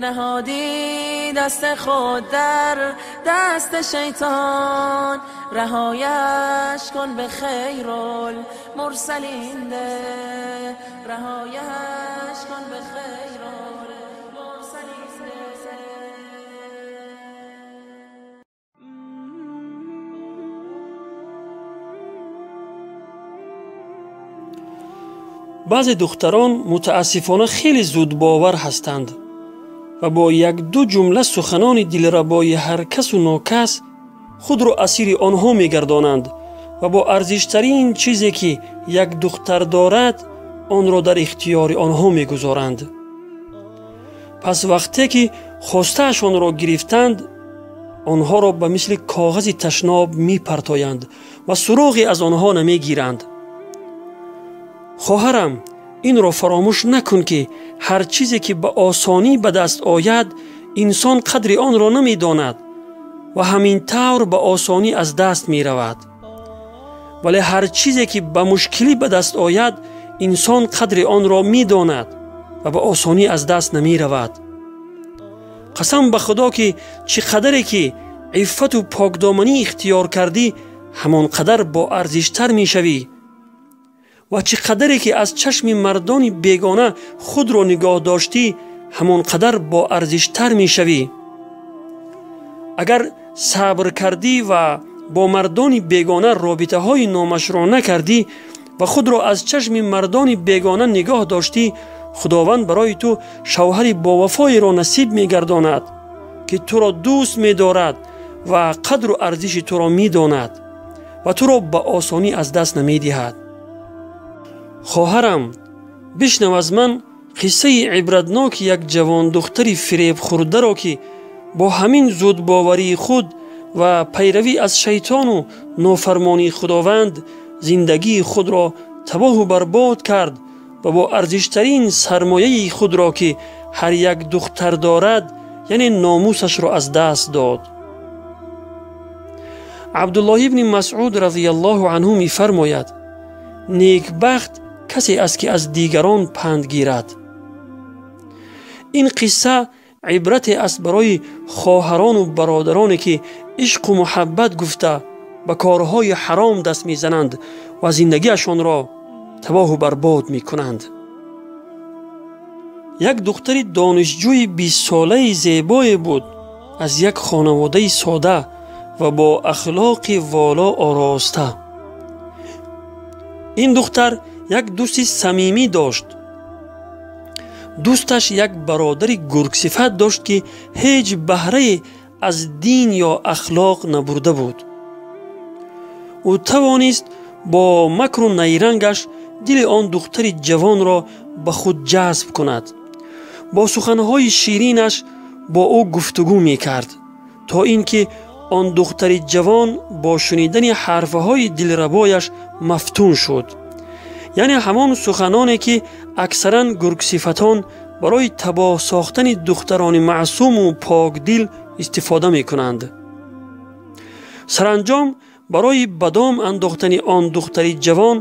نهادی دست خود در دست شیطان، رهایش کن به خیر المرسلین ده، رهایش کن به خیر المرسلین ده. Баъзе духтарон мутаассифона хеле зудбовар ҳастанд ва бо як-ду ҷумла суханони дилрабои ҳар касу нокас худро асири онҳо мегардонанд ва бо арзиштарин чизе ки як духтар дорад онро дар ихтиёри онҳо мегузоранд. Пас вақте ки хостаашонро гирифтанд, онҳоро ба мисли коғази ташноб мепартоянд ва суроғе аз онҳо намегиранд. Хоҳарам, инро фаромӯш накун ки ҳар чизе ки ба осонӣ ба даст ояд, инсон қадри онро намедонад ва ҳамин тавр ба осонӣ аз даст меравад. Вале ҳар чизе ки ба мушкилӣ ба даст ояд, инсон қадри онро медонад ва ба осонӣ аз даст намеравад. Қасам ба Худо ки чӣ қадаре ки иффату покдоманӣ ихтиёр кардӣ, ҳамон қадар боарзиштар мешавӣ ва чӣ қадаре ки аз чашми мардони бегона худро нигоҳ доштӣ, ҳамон қадар боарзиштар мешавӣ. Агар сабр кардӣ ва бо мардони бегона робитаҳои номашрӯъ накардӣ ва худро аз чашми мардони бегона нигоҳ доштӣ, Худованд барои ту шавҳари бовафоеро насиб мегардонад ки туро дӯст медорад ва қадру арзиши туро медонад ва туро ба осонӣ аз даст намедиҳад. Хоҳарам, бишнав аз ман қиссаи ибратноки як ҷавондухтари фиребхӯрдаро ки бо ҳамин зудбоварии худ ва пайравӣ аз шайтону нофармонии Худованд зиндагии худро табоҳу барбод кард ва бо арзиштарин сармояи худро ки ҳар як духтар дорад, яъне номусашро аз даст дод. Абдуллоҳ ибни Масъуд разияллоҳу анҳу мефармояд: некбахт касе аст ки аз дигарон панд гирад. Ин қисса ибрате аст барои хоҳарону бародароне ки ишқу муҳаббат гуфта ба корҳои ҳаром даст мезананд ва зиндагиашонро табоҳу барбод мекунанд. Як духтари донишҷӯи бистсолаи зебое буд аз як хонаводаи сода ва бо ахлоқи воло ороста. Ин духтар як дӯсти самимӣ дошт. Дӯсташ як бародари гургсифат дошт ки ҳеҷ баҳрае аз дин ё ахлоқ набурда буд. Ӯ тавонист бо макру найрангаш дили он духтари ҷавонро ба худ ҷазб кунад. Бо суханҳои ширинаш бо ӯ гуфтугӯ мекард, то ин ки он духтари ҷавон бо шунидани ҳарфҳои дилрабояш мафтун шуд. Яъне ҳамон суханоне ки аксаран гургсифатон барои табоҳ сохтани духтарони маъсуму покдил истифода мекунанд. Саранҷом барои ба дом андохтани он духтари ҷавон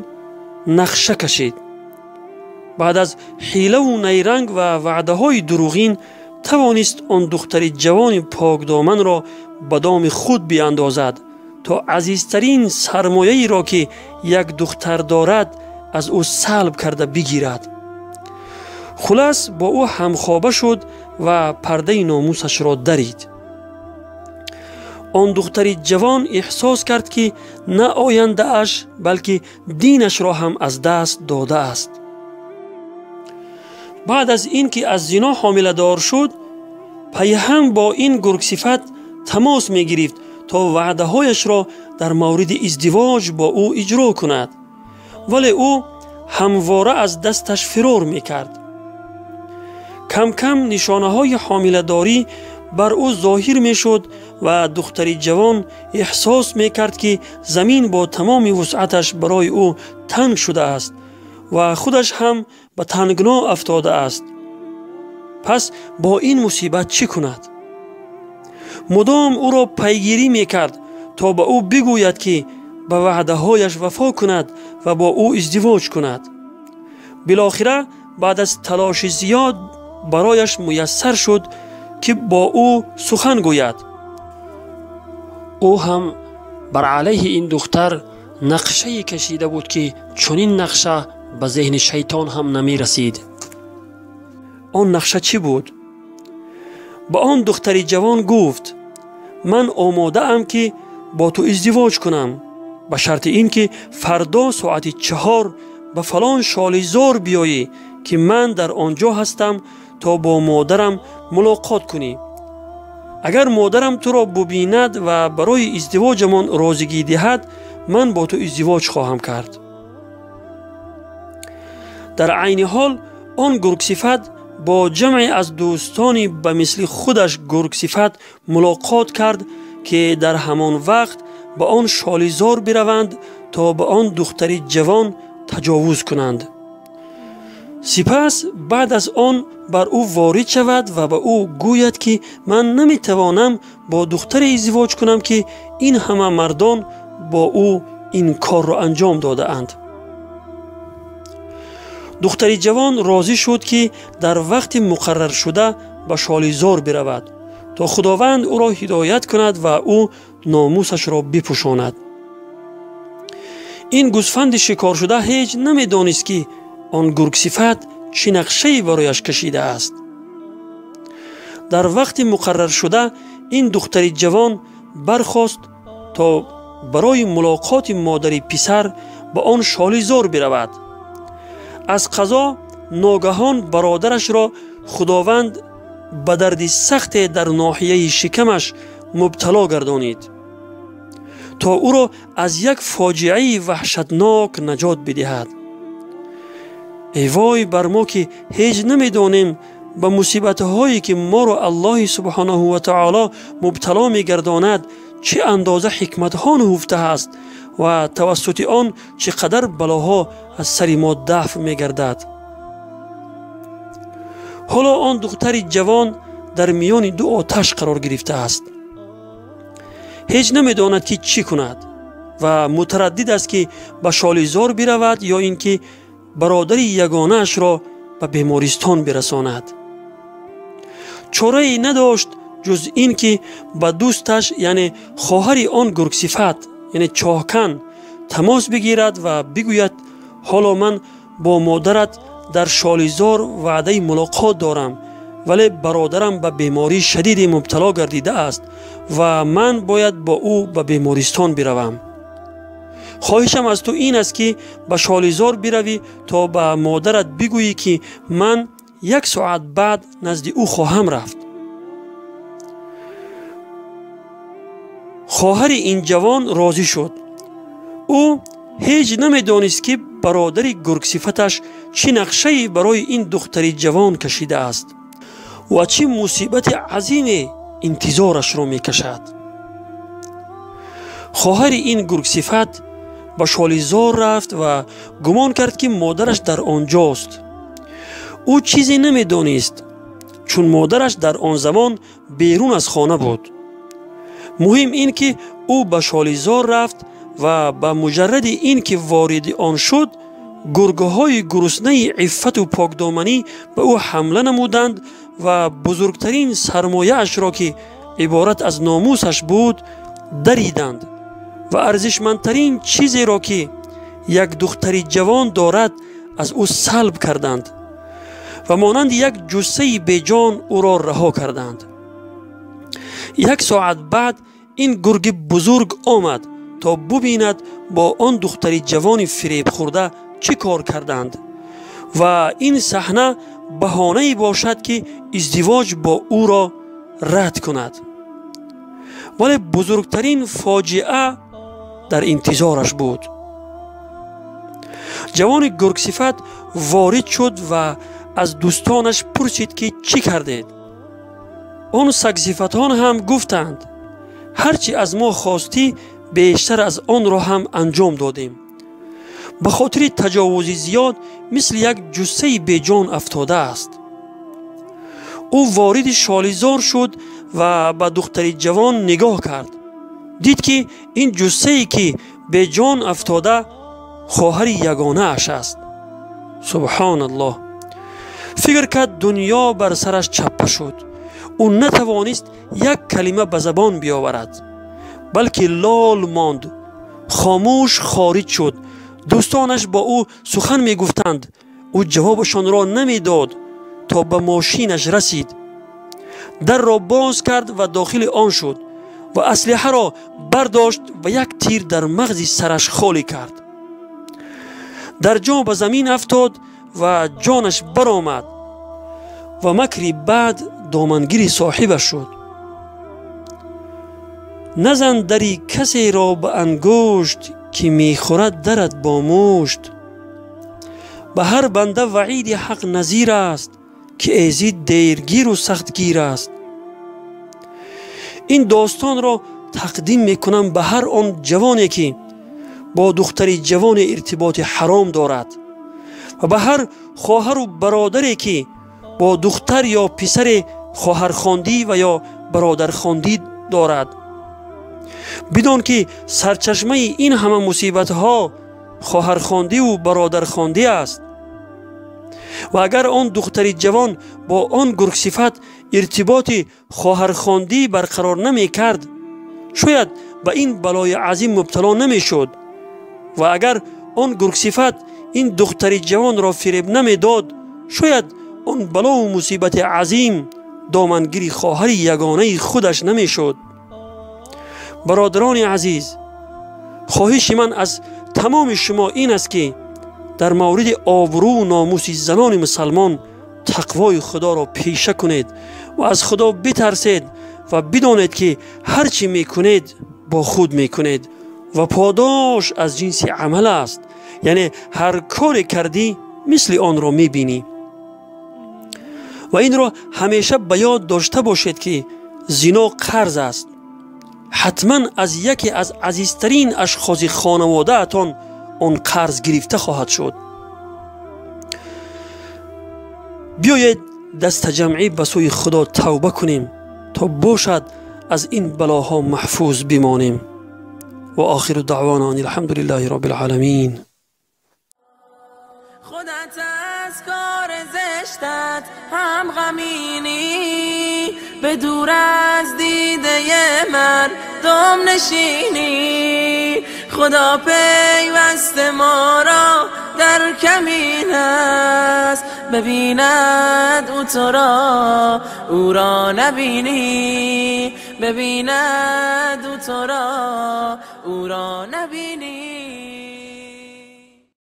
нақша кашид. Баъд аз ҳилаву найранг ва ваъдаҳои дурӯғин тавонист он духтари ҷавони покдоманро ба доми худ биандозад, то азизтарин сармояеро ки як духтар дорад аз ӯ салб карда бигирад. Хулас бо ӯ ҳамхоба шуд ва пардаи номусашро дарид. Он духтари ҷавон эҳсос кард ки на ояндааш, балки динашро ҳам аз даст додааст. Баъд аз ин ки аз зино ҳомиладор шуд, пайҳам бо ин гургсифат тамос мегирифт то ваъдаҳояшро дар мавриди издивоҷ бо ӯ иҷро кунад, вале ӯ ҳамвора аз дасташ фирор мекард. Кам-кам нишонаҳои ҳомиладорӣ бар ӯ зоҳир мешуд ва духтари ҷавон эҳсос мекард ки замин бо тамоми вусъаташ барои ӯ танг шудааст ва худаш ҳам ба тангно афтодааст. Пас бо ин мусибат чӣ кунад? Мудом ӯро пайгирӣ мекард то ба ӯ бигӯяд ки ба ваъдаҳояш вафо кунад ва бо ӯ издивоҷ кунад. Билохира баъд аз талоши зиёд барояш муяссар шуд ки бо ӯ сухан гӯяд. Ӯ ҳам бар алайҳи ин духтар нақшае кашида буд, ки чунин нақша ба зеҳни шайтон ҳам намерасид. Он нақша чӣ буд? Ба он духтари ҷавон гуфт: ман омодаам, ки бо ту издивоҷ кунам, ба шарти ин ки фардо соати 4 ба фалон шолизор биёӣ, ки ман дар он ҷо ҳастам, то бо модарам мулоқот кунӣ. Агар модарам туро бубинад ва барои издивоҷамон розигӣ диҳад, ман бо ту издивоҷ хоҳам кард. Дар айни ҳол он гургсифат бо ҷамъе аз дӯстони ба мисли худаш гургсифат мулоқот кард, ки дар ҳамон вақт ба он шолизор бираванд, то ба он духтари ҷавон таҷовуз кунанд. Сипас баъд аз он бар ӯ ворид шавад ва ба ӯ гӯяд, ки ман наметавонам бо духтаре издивоҷ кунам, ки ин ҳама мардон бо ӯ ин корро анҷом додаанд. Духтари ҷавон розӣ шуд, ки дар вақти муқарраршуда ба шолизор биравад, то худованд ӯро ҳидоят кунад ва ӯ номусашро бипӯшонад. Ин гӯсфанди шикоршуда ҳеҷ намедонист, ки он гургсифат чӣ нақшае барояш кашидааст. Дар вақти муқарраршуда ин духтари ҷавон бархост, то барои мулоқоти модари писар ба он шолизор биравад. Аз қазо ногаҳон бародарашро худованд ба дарди сахте дар ноҳияи шикамаш мубтало гардонид, то ӯро аз як фоҷиаи ваҳшатнок наҷот бидиҳад. Эй вой бар мо, ки ҳеҷ намедонем ба мусибатҳое, ки моро Аллоҳи субҳонаҳу ва таоло мубтало мегардонад, чӣ андоза ҳикматҳо нуҳуфта аст ва тавассути он чӣ қадар балоҳо аз сари мо дафъ мегардад. Ҳоло он духтари ҷавон дар миёни ду оташ қарор гирифтааст. Ҳеҷ намедонад, ки чӣ кунад ва мутараддид аст, ки ба шолизор биравад ё ин ки бародари ягонаашро ба бемористон бирасонад. Чорае надошт ҷуз ин ки ба дӯсташ, яъне хоҳари он гургсифат, яъне чоҳкан, тамос бигирад ва бигӯяд: ҳоло ман бо модарат дар шолизор ваъдаи мулоқот дорам, вале бародарам ба бемории шадиде мубтало гардидааст ва ман бояд бо ӯ ба бемористон биравам. Хоҳишам аз ту ин аст, ки ба шолизор биравӣ, то ба модарат бигӯӣ, ки ман 1 соат баъд назди ӯ хоҳам рафт. Хоҳари ин ҷавон розӣ шуд. Ӯ ҳеҷ намедонист, ки бародари гургсифаташ чӣ нақшае барои ин духтари ҷавон кашидааст ва чӣ мусибати азиме интизорашро мекашад. Хоҳари ин гургсифат ба шолизор рафт ва гумон кард, ки модараш дар он ҷост. Ӯ чизе намедонист, чун модараш дар он замон берун аз хона буд. Муҳим ин ки ӯ ба шолизор рафт ва ба муҷарради ин ки вориди он шуд, гургҳои гуруснаи иффату покдоманӣ ба ӯ ҳамла намуданд ва бузургтарин сармояашро, ки иборат аз номусаш буд, дариданд ва арзишмандтарин чизеро, ки як духтари ҷавон дорад, аз ӯ салб карданд ва монанди як ҷуссаи беҷон ӯро раҳо карданд. 1 соат баъд ин гурги бузург омад, то бубинад бо он духтари ҷавони фиребхӯрда чӣ кор карданд ва ин саҳна баҳонае бошад, ки издивоҷ бо ӯро рад кунад. Вале бузургтарин фоҷиа дар интизораш буд. Ҷавони гургсифат ворид шуд ва аз дӯстонаш пурсид, ки чӣ кардед? Он сагсифатон ҳам гуфтанд: ҳар чӣ аз мо хостӣ, бештар аз онро ҳам анҷом додем. Ба хотири таҷовузи зиёд мисли як ҷуссаи беҷон афтодааст. Ӯ вориди шолизор шуд ва ба духтари ҷавон нигоҳ кард. Дид, ки ин ҷуссае, ки беҷон афтода, хоҳари ягонааш аст. Субҳоналлоҳ! Фикр кард, дунё бар сараш чаппа шуд. Ӯ натавонист як калима ба забон биёварад, балки лол монд, хомӯш хориҷ шуд. Дӯстонаш бо ӯ сухан мегуфтанд, ӯ ҷавобашонро намедод то ба мошинаш расид. Дарро боз кард ва дохили он шуд ва аслиҳаро бардошт ва як тир дар мағзи сараш холӣ кард. Дар ҷо ба замин афтод ва ҷонаш баромад ва макри баъд домангири соҳибаш шуд. Назан дари касеро ба ангушт, ки мехӯрад дарат бо мушт. Ба ҳар банда ваъиди ҳақ назир аст, ки эзид дергиру сахтгир аст. Ин достонро тақдим мекунам ба ҳар он ҷавоне, ки бо духтари ҷавоне иртиботи ҳаром дорад ва ба ҳар хоҳару бародаре, ки бо духтар ё писаре хоҳархондӣ ва ё бародархондӣ дорад. Бидон, ки сарчашмаи ин ҳама мусибатҳо хоҳархондиву бародархондӣ аст. Ва агар он духтари ҷавон бо он гургсифат иртиботи хоҳархондӣ барқарор намекард, шояд ба ин балои азим мубтало намешуд. Ва агар он гургсифат ин духтари ҷавонро фиреб намедод, шояд он балову мусибати азим домангири хоҳари ягонаи худаш намешуд. Бародарони азиз, хоҳиши ман аз тамоми шумо ин аст, ки дар мавриди обрӯву номуси занони мусалмон тақвои худоро пеша кунед ва аз худо битарсед ва бидонед, ки ҳар чӣ мекунед бо худ мекунед ва подош аз ҷинси амал аст, яъне ҳар коре кардӣ мисли онро мебинӣ. Ва инро ҳамеша ба ёд дошта бошед, ки зино қарз аст. Ҳатман аз яке аз азизтарин ашхоси хонаводаатон он қарз гирифта хоҳад шуд. Биёед дастаҷамъӣ ба сӯи худо тавба кунем, то бошад аз ин балоҳо маҳфуз бимонем. Ва охиру даъвона ан алҳамду лиллаҳи робби лъоламин. خودت از کار زشتت هم غمینی، به دور از دیده من دم نشینی. خدا پیوست ما را در کمین است، ببیند او تو را او را نبینی، ببیند او تو را او را نبینی.